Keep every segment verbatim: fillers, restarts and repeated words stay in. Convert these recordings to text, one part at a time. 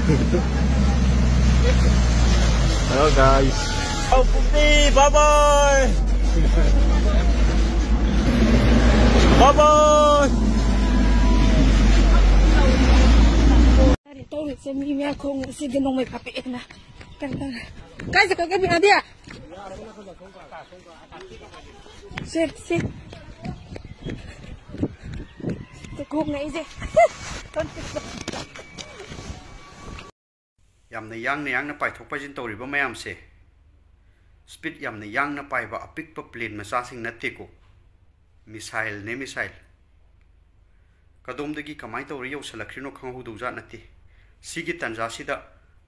Hello, guys. Oh, Pupi, bye-bye. Bye-bye. ꯀꯔꯤ ꯇꯧꯔꯤꯁꯦ? ꯃꯤ ꯃꯌꯥꯝ ꯈꯣꯡ ꯑꯁꯤꯗ ꯅꯣꯡꯃꯩ ꯀꯥꯞꯄꯛꯑꯦꯅ꯫ ꯀꯔꯤ ꯇꯧꯔꯦ? ꯀꯥꯏ ꯆꯠꯈ꯭ꯔꯒꯦ ꯕꯤꯅꯥꯗꯤ? ꯁꯦ, ꯁꯦ꯫ ꯈꯣꯡꯅ ꯑꯩꯁꯦ꯫ ꯌꯥꯝꯅ ꯌꯥꯡꯅ ꯌꯥꯡꯅ ꯄꯥꯏꯊꯣꯛ ꯄꯥꯏꯁꯤꯟ ꯇꯧꯔꯤꯕ ꯃꯌꯥꯝꯁꯦ, ꯁ꯭ꯄꯤꯠ ꯌꯥꯝꯅ ꯌꯥꯡꯅ ꯄꯥꯏꯕ ꯑꯄꯤꯛꯄ ꯄ꯭ꯂꯦꯟ ꯃꯆꯥꯁꯤꯡ ꯅꯠꯇꯦꯀꯣ꯫ ꯃꯤꯁꯥꯏꯜꯅꯦ, ꯃꯤꯁꯥꯏꯜ꯫ ꯀꯗꯣꯝꯗꯒꯤ ꯀꯃꯥꯏꯅ ꯇꯧꯔ ꯌꯧꯁꯜꯂꯛꯈ꯭ꯔꯤꯅꯣ ꯈꯪꯍꯧꯗꯧꯖꯥꯠ ꯅꯠꯇꯦ꯫ ꯁꯤꯒꯤ ꯇꯥꯟꯖꯥꯁꯤꯗ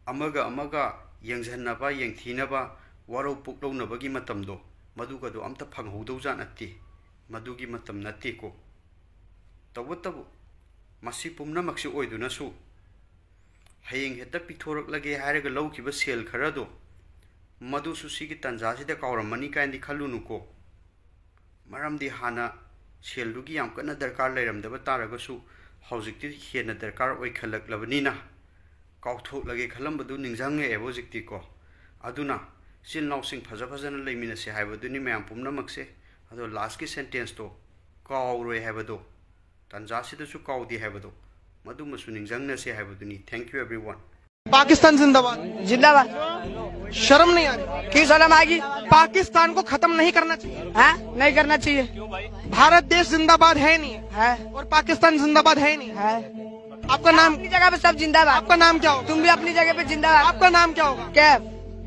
ꯑꯃꯒ ꯑꯃꯒ ꯌꯦꯡꯁꯤꯟꯅꯕ, ꯌꯦꯡꯊꯤꯅꯕ, ꯋꯥꯔꯧ ꯄꯨꯛꯂꯧꯅꯕꯒꯤ ꯃꯇꯝꯗꯣ, ꯃꯗꯨꯒꯗꯣ ꯑꯝꯇ ꯐꯪꯍꯧꯗꯧꯖꯥꯠ ꯅꯠꯇꯦ꯫ ꯃꯗꯨꯒꯤ ꯃꯇꯝ ꯅꯠꯇꯦꯀꯣ꯫ ꯇꯧꯕꯇꯕꯨ ꯃꯁꯤ ꯄꯨꯝꯅꯃꯛꯁꯤ ꯑꯣꯏꯗꯨꯅꯁꯨ ꯍꯌꯦꯡ ꯍꯦꯛꯇ ꯄꯤꯊꯣꯔꯛꯂꯒꯦ ꯍꯥꯏꯔꯒ ꯂꯧꯈꯤꯕ ꯁꯦꯜ ꯈꯔꯗꯣ, ꯃꯗꯨꯁꯨ ꯁꯤꯒꯤ ꯇꯥꯟꯖꯥꯁꯤꯗ ꯀꯥꯎꯔꯝꯃꯅꯤ ꯀꯥꯏꯅꯗꯤ ꯈꯜꯂꯨꯅꯨꯀꯣ꯫ ꯃꯔꯝꯗꯤ ꯍꯥꯟꯅ ꯁꯦꯜꯗꯨꯒꯤ ꯌꯥꯝ ꯀꯟꯅ ꯗꯔꯀꯥꯔ ꯂꯩꯔꯝꯗꯕ ꯇꯥꯔꯒꯁꯨ, ꯍꯧꯖꯤꯛꯇꯤ ꯍꯦꯟꯅ ꯗꯔꯀꯥꯔ ꯑꯣꯏꯈꯠꯂꯛꯂꯕꯅꯤꯅ, ꯀꯥꯎꯊꯣꯛꯂꯒꯦ ꯈꯜꯂꯝꯕꯗꯨ ꯅꯤꯡꯁꯤꯡꯉꯛꯑꯦꯕ ꯍꯧꯖꯤꯛꯇꯤꯀꯣ꯫ ꯑꯗꯨꯅ ꯏꯆꯤꯜ ꯏꯅꯥꯎꯁꯤꯡ ꯐꯖ ꯐꯖꯅ ꯂꯩꯃꯤꯟꯅꯁꯦ ꯍꯥꯏꯕꯗꯨꯅꯤ ꯃꯌꯥꯝ ꯄꯨꯝꯅꯃꯛꯁꯦ꯫ ꯑꯗꯣ ꯂꯥꯁꯀꯤ ꯁꯦꯟꯇꯦꯟꯁꯇꯣ ꯀꯥꯎꯔꯣꯏ ꯍꯥꯏꯕꯗꯣ, ꯇꯥꯟꯖꯥꯁꯤꯗꯁꯨ ꯀꯥꯎꯗꯦ ꯍꯥꯏꯕꯗꯣ, ꯃꯗꯨꯃꯁꯨ ꯅꯤꯡꯁꯤꯡꯅꯁꯦ ꯍꯥꯏꯕꯗꯨꯅꯤ꯫ Thank you, everyone. पाकिस्तान जिंदाबाद। जिंदाबाद। शर्म नहीं आ रही? क्यों शर्म आएगी? पाकिस्तान को खत्म नहीं करना चाहिए। हाँ, नहीं करना चाहिए। भारत देश जिंदाबाद है नहीं है। और पाकिस्तान जिंदाबाद है नहीं। है। आपका नाम? अपनी जगह पे सब जिंदाबाद। आपका नाम क्या होगा? तुम भी अपनी जगह पे जिंदाबाद। आपका नाम क्या होगा? कैफ।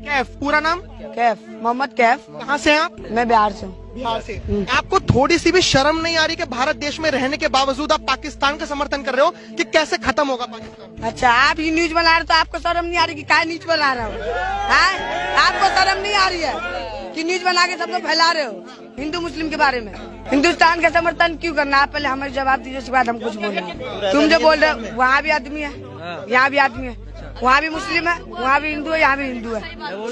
कैफ, पूरा नाम? कैफ, मोहम्मद कैफ। कहाँ से हैं आप? मैं बिहार से हूँ। बिहार से। हम्म। आपको थोड़ी सी भी शर्म नहीं आ रही कि भारत देश में रहने के बावजूद आप पाकिस्तान का समर्थन कर रहे हो? कि कैसे खत्म होगा पाकिस्तान? अच्छा, आप ये न्यूज बना रहे हो तो आपको शर्म नहीं आ रही कि क्या न्यूज बना रहे हो? हैं? आपको शर्म नहीं आ रही है कि न्यूज बना के सबको फैला रहे हो हिंदू मुस्लिम के बारे में? हिंदुस्तान का समर्थन क्यों करना? आप पहले हमें जवाब दीजिए, उसके बाद हम कुछ बोलेंगे। तुम जो बोल रहे हो, वहाँ भी आदमी है, यहाँ भी आदमी है, वहाँ भी मुस्लिम है, वहाँ भी हिंदू है, यहाँ भी हिंदू है,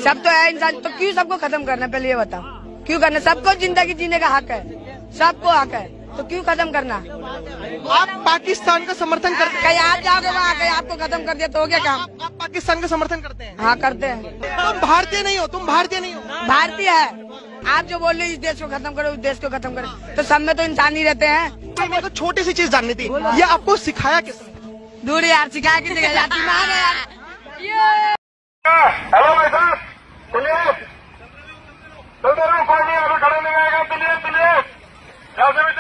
सब तो है इंसान, तो क्यों सबको खत्म करना है? पहले ये बताओ, क्यों करना? सबको जिंदगी जीने का हक है, सबको हक है। तो क्यों खत्म करना? आप पाकिस्तान का समर्थन करते हैं? कहीं आप जाओगे वहाँ, कहीं आपको खत्म कर दिया तो हो गया काम? आप, आप पाकिस्तान का समर्थन करते हैं? हाँ, करते हैं। तुम भारतीय नहीं हो, तुम भारतीय नहीं हो। भारतीय है। आप जो बोल रहे हो इस देश को खत्म करो, उस देश को खत्म करो, तो सब में तो इंसान ही रहते हैं। तो मेरे को छोटी सी चीज जाननी थी, ये आपको सिखाया किसने? दूर यार, सिखाया किसने? यार, दिमाग है यार। हेलो भाई साहब, सुनिए। चलते रहो, कोई नहीं, अभी खड़ा नहीं आएगा, सुनिए, सुनिए। जैसे भी